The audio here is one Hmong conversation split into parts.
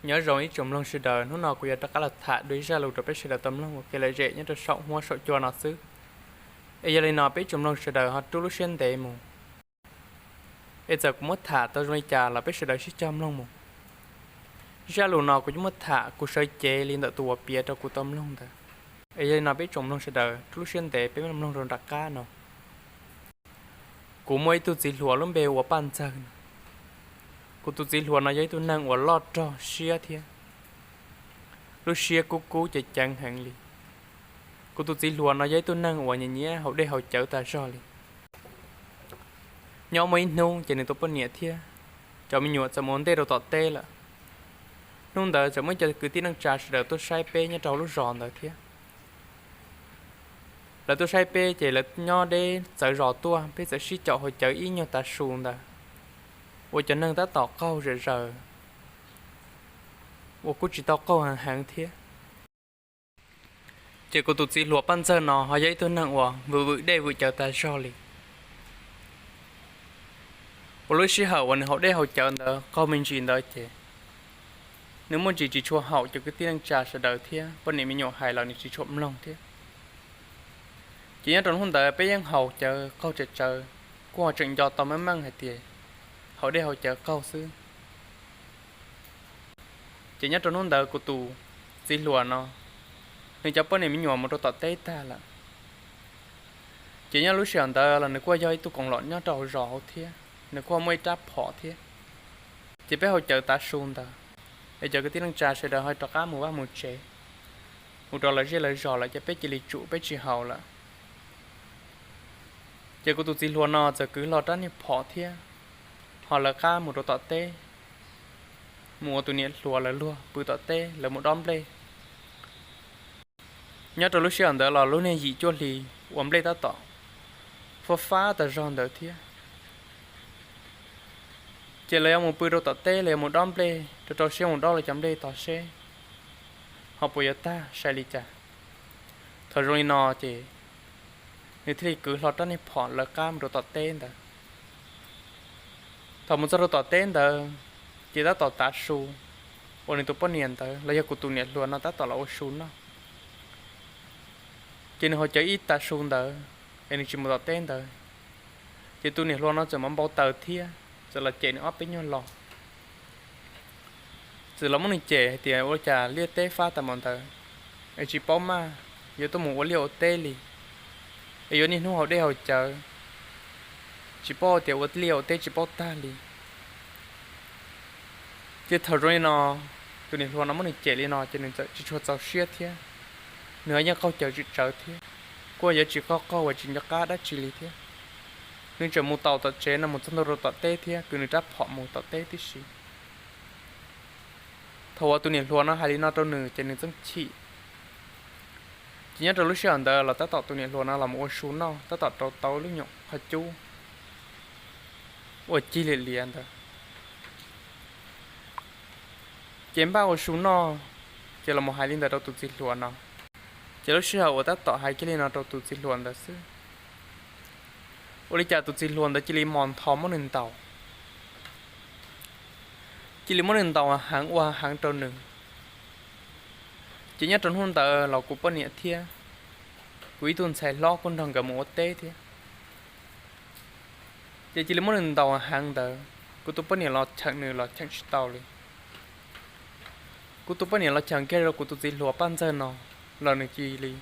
Nyob zoo ib tsoom mloog sawv daws, hnub no kuv yuav rov qab los tham dua ib zaj lus rau peb sawv daws tau mloog ua ke lom zem nyob rau saum huab saum cua no xwb. Es yog li no peb ib tsoom mloog sawv daws ho rub lub siab ntev mus, es txawm kuv muab tham tau zoo li cas los peb sawv daws sib cog mloog mus. Zaj lus no kuv yuav muab tham kuv sawv cev li ntawm tus uas piav rau kuv tau mloog ntawd. Es yog li no peb ib tsoom mloog sawv daws rub lub siab ntev peb mloog rau nram qab no. Kuv muaj ib tug txiv hluas lub npe ua Paj Ntxawg no. Kuv tus txiv hluas no yog ib tug neeg uas loj rog siab thiab lub siab kub kub ceev ceev heev li. Kuv tus txiv hluas no yog ib tug neeg uas nyiam nyiam haus dej haus cawv tas zog li. Nyob muaj ib hnub ces nws tus poj niam thiab cov me nyuam txawm mus ua ntej rau tom teb lawm. Hnub ntawd txawm muaj cov kwv tij neej tsa sawv daws tuaj saib peb nyob rau hauv lub zos ntawd thiab. Lawv tuaj saib peb ces lawv nyob deb txawv zos tuaj, peb txawm sib caum haus cawv ib nyuag tav su ntawd, ua cov neeg tab tom qaug zom zaws, uas kuj tsis tau qaug heev heev thiab. Ces kuv tus txiv hluas Paj Ntxawg no ho yog ib tug neeg uas vwm vwm dej vwm cawv tas zog li. Ua lub sij hawm uas nws haus dej haus cawv ntawd qaug me ntsis ntawd ces nws muaj ntsis tsis tshua haum cov kwv tij neej tsa sawv daws thiab poj niam me nyuam hais los nws tsis tshua mloog thiab. Ces nyob rau hnub ntawd peb yeej haus cawv qaug tsawv tsawv, kuj ho tseem nco tau meej meej hais tias haus dej haus cawv qaug xwb. Ces nyob rau hnub ntawd kuv tus txiv hluas no, nws cov poj niam me nyuam mus rau tom teb tag lawm. Ces nyob lub sij hawm ntawd los nws kuj yog ib tug koom los nyob rau hauv zos hauv thiab, nws kuj muaj ib rab phom thiab. Ces peb haus cawv tav su ntawd, es cov kwv tij neej tsa sawv daws ho rov qab mus vaj mus tsev, mus rau lawv zej lawv zos lawm ces peb cia li tsum peb tsis haus lawm. Ces kuv tus txiv hluas no txawm kwv hlo rab niag phom thiab, ho lawv qab mus rau tom teb, mus ua tus niam hluas lawv luag pw tom teb lawv mus dob nplej. Nyob rau lub sij hawm ntawd los lub niag yim cuaj hli uas nplej tab tom fab fab tas zog ntawd thiab. Ces lawv yuav mus pw rau tom teb, lawv yuav mus dob nplej, rau rau siab mus dob lawv cov nplej tod seb ho puas yuav tag sai li cas. Thaum zoo li no ces nws thiaj li kwv hlo rab niag phom lawv qab mus rau tom teb ntawd. Thaum mus txog rau tom teb ntawd, ces tab tom tav su, uas nws tus poj niam ntawd los yog kuv tus niam hluas no tab tom los ua su noj. Ces nws haus cawv ib tav su ntawd, es nws tsis mus tom teb ntawd, ces tus niam hluas no txawm mam npau taws thiab txawm los cem nws ob peb nyuag lo. Txawm los muab nws cem hais tias ua cas liaj teb fab tas npaum ntawd, es tsis paub maj, yuav tuaj mus ua liaj ua teb li, es yuav niaj hnub haus dej haus cawv, tsis paub tias ua liaj ua teb tsis paub tag li. Ces thaum zoo li no, tus niam hluas no muab nws cem li no ces nws txawm tsis tshua txaus siab thiab, nws yeej qaug cawv tsawv tsawv thiab, kuj yuav tsis qaug qaug uas tsis nco qab dab tsi li thiab. Nws tseem mus taus tom tsev no mus txog ntua rau tom teb thiab kwv nws rab phom mus tom teb tib si. Thaum uas tus niam hluas no hais li no rau nws ces nws txeeb chim. Ces nyob rau lub sij hawm ntawd los tab tom tus niam hluas no los mus ua su noj, tab tom rau tau lub nyuam qhov cub uas cig liam liam ntawd. Ces npaj ua su noj, ces los mus hais li ntawd rau tus txiv hluas no. Ces lub sij hawm uas tab tom hais kiag li no rau tus txiv hluas ntawd xwb, ua li cas tus txiv hluas ntawd cia li mos ntho muab nws ntaus. Cia li muab nws ntaus heev ua heev rau nws. Ces nyob rau hnub ntawd los kuv poj niam thiab kuv ib tug ntxhais hlob kuj nrog nkawd mus ua teb thiab. Ces cia li muab nws ntaus heev ntawd, kuv tus poj niam los cheem nws los cheem tsis tau li. Kuv tus poj niam los cheem kiag rau kuv tus txiv hluas Paj Ntxawg no los nws cia li,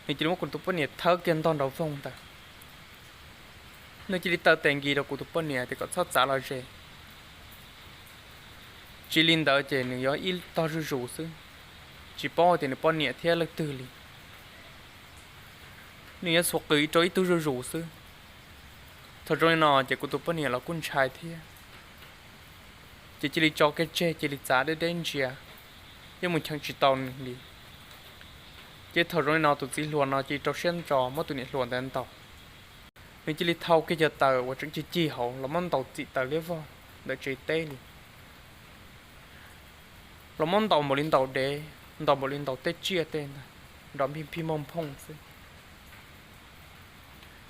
nws cia li muab kuv tus poj niam thawb kiag ntog nraum voog ntawd. Nws cia li taw tes nkis rau kuv tus poj niam tias kom txhob txav los ze. Tsis li ntawd ces nws yuav ib tog zuj zus xwb, tsis paub tias nws poj niam thiab leej twg li. Nws yuav xuas qws rau ib tug zuj zus xwb. Thaum zoo li no ces kuv tus poj niam los kuj ntshai thiab, ces cia li tso kiag tseg cia li txav deb deb ntsia, yeej mus cheem tsis tau nws li. Ces thaum zoo li no tus txiv hluas no cia li rau siab ntso muab tus niam hluas ntawd ntaus. Nws cia li thau kiag cov taws uas tseem cig cig hauv los muab ntaus txim taws liab vog ntawm tsev teb li. Los muab ntaus npaum li ntaus dev, ntaus npaum li ntaus tej tsiaj tej ntag, nrov npij npij nphooj nphooj xwb.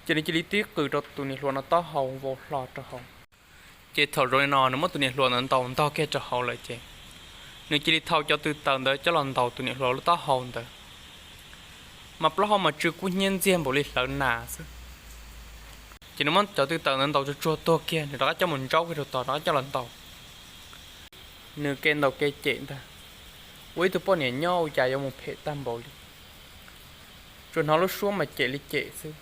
Ces nws cia li tib qws rau tus niam hluas no taub hau vau hlo rau hauv. Ces thaum zoo li no nws muab tus niam hluas ntawd ntaus ntog kiag rau hauv lawm ces Nws cia li thau cov tw taws ntawd coj los ntaus tus niam hluas lub taub hau ntawd, mas plaub hau mas tsw kub hnyiab ntxiag npaum li hlawv nas xwb. Ces nws muab cov tw taws ntawd ntaus tsuag tsuag tuag kiag, nws rov qab coj mus ntsaub kiag rau tod rov qab coj los ntaus. Nws ke ntaus ke cem ntag, ua ib tug poj niam nyob ua cas yuav mus phem tag npaum li, tsuas hnov lub suab mas cem li cem xwb.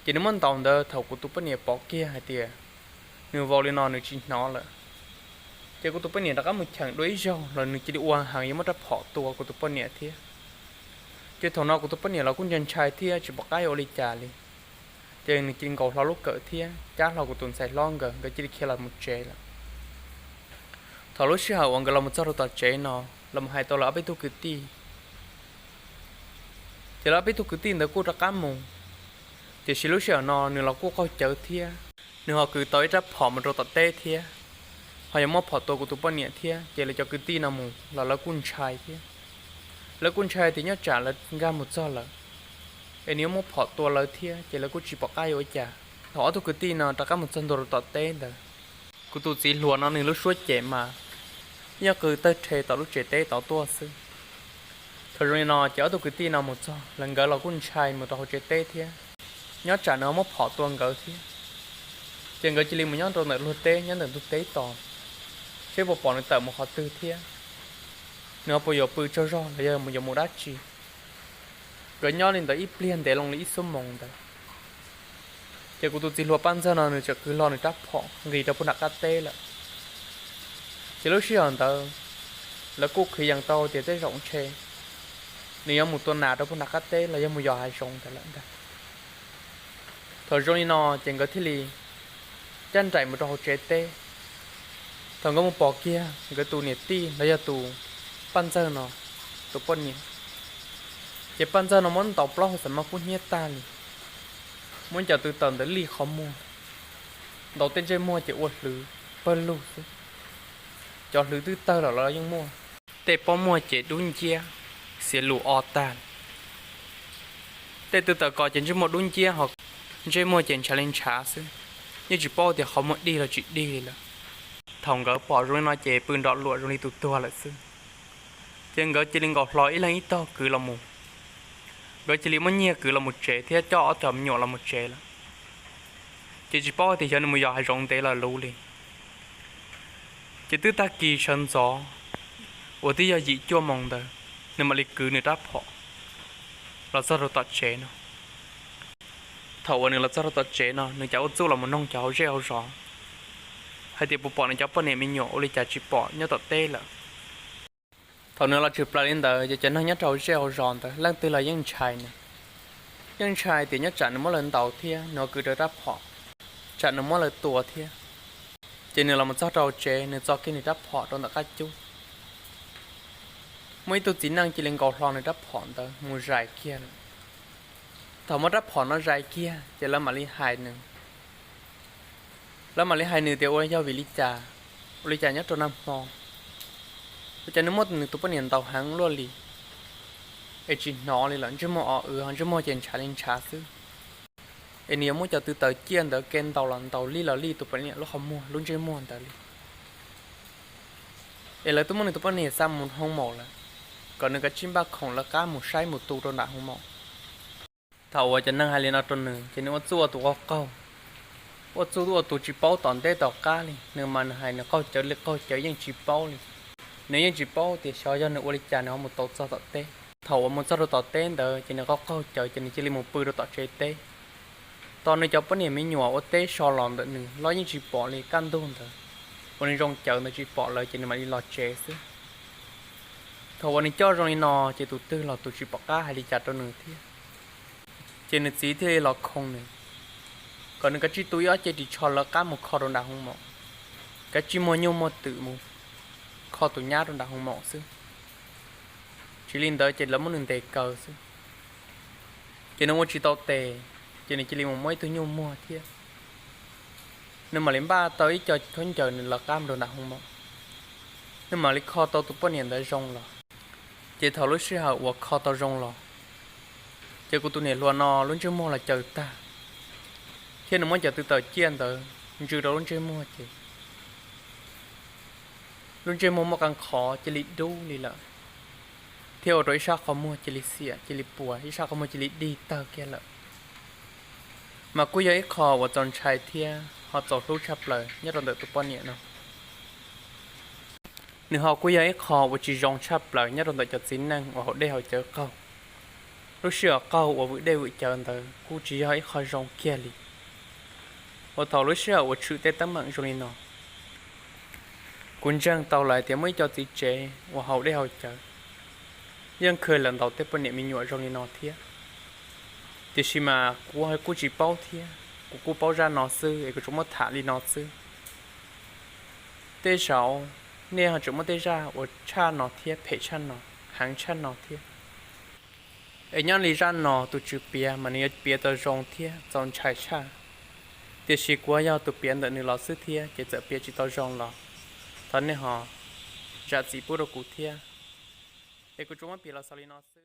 Ces nws muab ntaus ntawd thaum kuv tus poj niam pom kiag hais tias nws vau li no nws tsis hnov lawm. Ces kuv tus poj niam rov qab mus cheem dua ib zaug los nws cia li ua heev yuav muab rab phom tua kuv tus poj niam thiab. Ces thaum no kuv tus poj niam los kuj ntshai ntshai thiab tsis pom qab yuav ua li cas li. Ces nws cia li nkaus hlo lub kawm thiab cab hlo kuv tus ntxhais hlob nkawd, nkawd cia li khiav los mus tsev lawm. Thaum lub sij hawm uas nkawd los mus txog rau tom tsev no, los mus hais tau lawv ob peb tug kwv tij, ces lawv ob peb tug kwv tij ntawd kuj rov qab mus. Tiam sis lub sij hawm no nws los kuj qaug cawv thiab, nws ho kwv tau ib rab phom mus rau tom teb thiab, ho yuav muab phom tua kuv tus poj niam thiab, ces lawv cov kwv tij no mus los lawv kuj ntshai thiab. Lawv kuj ntshai tias nyob tsam lawv nkag mus txog lawm es nws yuav muab phom tua lawv thiab, ces lawv kuj tsis pom qab yuav ua cas. Thaum ob tug kwv tij no rov qab mus txog ntua rau tom teb ntawd, kuv tus txiv hluas no nws lub suab cem mas yog qw tawg rhe tom lub tsev teb tod tuaj xwb. Thaum zoo li no ces ob tug kwv tij no mus txog lawv nkawd los kuj ntshai mus rau hauv tsev teb thiab, nyob tsam nws ho muab phom tua nkawd thiab. Ces nkawd cia li mus nyob rau ntawm luag teb nyob ntawm ntug teb tos, seb puas pom nws tawm mus qhov twg thiab, nws ho puas yuav pw tsaug zog los yog yuav mus dab tsi. Nkawd nyob li ntawd ib pliag ntev loo li ib xuab moos ntawd, ces kuv tus txiv hluas Paj Ntxawg no nws txawm kwv hlo nws rab phom nqis rau puag nram qab teb lawm. Ces lub sij hawm ntawd lawv kuj qhia yees tau tias tej zaum ntshe nws yuav mus tua nas rau puag nram qab teb los yog mus yos hav zoov ntawd lawm ntag. Thaum zoo li no ces nkawd thiaj li cab nraim mus rau hauv tsev teb. Thaum nkawd mus pom kiag nkawd tus niam tij los yog tus Paj Ntxawg no tus poj niam, ces Paj Ntxawg no muab ntaus plaub hau xav mas kub hnyiab tag li, muab cov tw taws ntawd lij qhov muag, ntaus tej ntsej muag ces ua hlwv pawg lug xwb. Cov hlwv twb tawg lawm los yeej muaj, tej pob muag ces dub nciab, xiav lus o tag. Tej tw taws ko ces ntsej muag dub nciab ho ntsej muag ces ntshav li ntshav xwb, yeej tsis paub tias qhov muag dig los tsis dig li lawm. Thaum nkawd pom zoo li no ces pw nrov luam zoo li tus tuag lawm xwb. Ces nkawd cia li nkaus hlo ib leeg ib tog kwv los mus. Nkawd cia li muab nyiag kwv los mus tsev thiab coj ob cov me nyuam los mus tsev lawm. Ces tsis paub tias xyov nws mus yos hav zoov ntev los luv li. Ces twb tag kis sawv ntxov uas twb yog yim cuaj moos ntawd, nws mam li kwv nws rab phom los txog rau tom tsev no. Thaum uas nws los txog rau tom tsev no nws cas ua txuj los mus noog cov hauv zej hauv zos hais tias puas pom nws cov poj niam me nyuam, ua li cas tsis pom nyob tom teb lawm. Thaum nws los tshwm plaws li ntawd ces cov neeg nyob rau hauv zej hauv zos ntawd leej twg los yeej ntshai nws, yeej ntshai tias nyob tsam nws muab lawv ntaus thiab nws ho kwv rau rab phom, tsam nws muab lawv tua thiab. Ces nws los mus txog rau tsev nws txo kiag nws rab phom rau ntawm qab cub. Muaj ib tug txiv neej cia li nkaus hlo nws rab phom ntawd mus zais kiag lawm. Thaum muab rab phom no zais kiag ces lawv mam li hais nws, lawv mam li hais nws tias ua yog vim li cas, ua li cas nyob rau nag hmo ua cas nws muab nws tus poj niam ntaus heev luaj li es tsis hnov li lawm, ntsej muag o w ho ntsej muag ces ntshav li ntshav xwb. Es nws yuav muab cov tw taws ciaj ntawd ke ntaus los ntaus lij los lij tus poj niam lub qhov muag lub ntsej muag ntawd li. Es lawv twb muab nws tus poj niam xa mus hoo maum lawm, kom nws kav tsij npaj khoom lawv qab mus saib mus tu rau nram hoo maum. Thaum uas cov neeg hais li no rau nws ces nws ua txuj ua tus qaug qaug, ua txuj ua tus tsis paub tom ntej tom qab li, nws mas nws hais nws qaug cawv li qaug cawv yeej tsis paub li. Nws yeej tsis paub tias xyov yog nws ua li cas nws ho mus tau txog tom teb. Thaum uas mus txog rau tom teb ntawd ces nws qaug qaug cawv ces nws cia li mus pw rau tom tsev teb. Tos nws cov poj niam me nyuam ua teb so los ntawm nws los yeej tsis pom li, kaj ntug ntawd uas nws zoo cawv ntawd tsis pom lawv ces nws mam li los tsev xwb. Thaum uas nws coj zoo li no ces tus twg los tus tsis pom qab hais li cas rau nws thiab. Ces nws txiv thiaj li los khoo nws, kom nws kav tsij tu ib ob ce ris tsho lawv qab mus kho rau nram hoo maum, kav tsij muag nyuj muag twm mus kho tus nyab rau nram hoo maum xwb. Tsis li ntawd ces lawv muab nws ntes kaw xwb. Ces nws ua tsis tau tes, ces nws cia li mus muab ib tug nyuj muag thiab. Nws mam li npaj tau ib co khaub ncaws nws lawv qab mus rau nram hoo maum. Nws mam li kho tau tus poj niam ntawd zoo los. Ces thaum lub sij hawm uas kho tau zoo los, ces kuv tus niam hluas no lub ntsej muag los caws tag, thiab nws muab cov tw taws ciaj ntawd ntsw rau lub ntsej muag ces Lub ntsej muag muaj qee qhov cia li dub li lawm, thiab ua rau ib sab qhov muag cia li xiam cia li puas, ib sab qhov muag cia li dig tawg kiag lawm. Mas kuj yog ib qho uas txaus ntshai thiab ho txaus hlub tshaj plaws nyob rau ntawm tus poj niam no. Nws ho kuj yog ib qho uas tsis zoo tshaj plaws nyob rau ntawm cov txiv neej uas haus dej haus cawv qaug. Lub sij hawm qaug uas vwm dej vwm cawv ntawd kuj tsis yog ib qho zoo kiag li. Uas thaum lub sij hawm uas tshwm tej teeb meem zoo li no, kuv ntseeg tau lawm tias muaj ib co txiv tsev uas haus dej haus cawv yeej kha lawm ntaus tej poj niam me nyuam zoo li no thiab. Tiam sis mas kuv kuj tsis paub thiab, kuv kuj paub zaj no xwb es kuv tsuas muab tham li no xwb. Tej zaum nej ho tseem muaj tej zaj uas tshaj no thiab phem tshaj no, heev tshaj no thiab. Es nyob li zaj no tus tswv piav mas nws yuav piav tau zoo thiab txaus ntshai tshaj, tiam sis kuv yog tus piav ntawm nws los xwb thiab ces txawm piav tsis tau zoo los thov nej ho zam txim pub rau kuv thiab. Es kuv tsuas muab piav los xaus li no xwb.